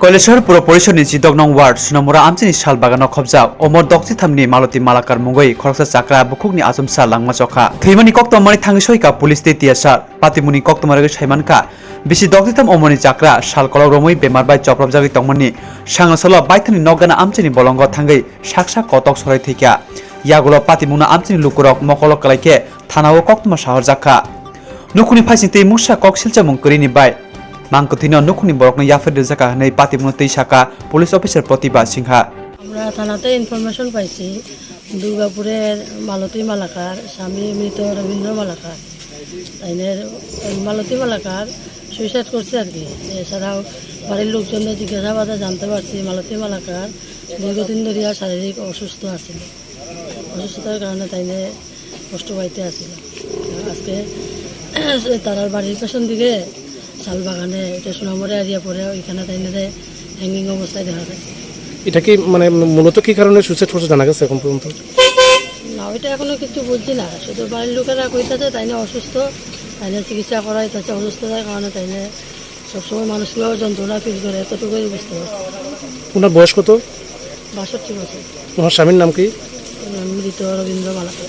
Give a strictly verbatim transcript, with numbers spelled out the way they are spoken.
Kailashahar Puro Porishod ni chidok nong ward Sunamura amchini sal bagano khobjak Omor Dokchitham ni Maloti Malakar mungwi khoroksa chakra bukhukni achomsa langma chokha. Thwimani koktwma mani thangwi soika police tei T S R. Patimungni koktwma rwgwi saimankha, bisi Dokchitham Omorni chakra sal kolok romwi bemar bai chopropjagwi tongmani sangno salo baithani nokgana amchini bolongo thangwi saksa kotok sorai thwikha. Yagulo patimungno amchini lukurok mokolo kwlaikhe thanao koktwma sahorjakha. Nukhungni phaising tei mungsa kok silchamung kwrwini bai mangkwthwino nukhungni borokno yapharwi rwjakha hwnwi patimungno twi sakha police officer Pratibha Singha. আমরা থানাতে ইনফরমেশন পাইছি দুর্গাপুরের মালতী মালাকার, স্বামী মৃত রবীন্দ্র মালাকার। তাইনের মালতী মালাকার সুইসাইড করছে আর কি। এছাড়াও বাড়ির লোকজনদের জিজ্ঞাসাবাদে জানতে পারছি মালতী মালাকার দীর্ঘদিন ধরিয়া শারীরিক অসুস্থ আছিল। অসুস্থতার কারণে তাইনে কষ্ট পাইতে আছিল। আজকে তারার বাড়ির পেছন দিকে শাল বাগানে, এটা সোনামুড়া এরিয়া পড়ে, ওইখানে তাইনারে হ্যাঙ্গিং অবস্থায় দেখা গেছে। এটা কি মানে মূলত কি কারণে সুইসাইড করছে জানা গেছে এখন পর্যন্ত? না, ওইটা এখনো কিছু বুঝছি না। শুধু বাড়ির লোকেরা কইতাছে তাইনে অসুস্থ, তাইনে চিকিৎসা করাইতেছে। অসুস্থতার কারণে তাইনে সবসময় মানুষগুলো যন্ত্রণা ফিল করে, এতটুকুই বুঝতে পারছি। ওনার বয়স কত? বাষট্টি বছর। ওনার স্বামীর নাম কি? মৃত রবীন্দ্র মালাকার।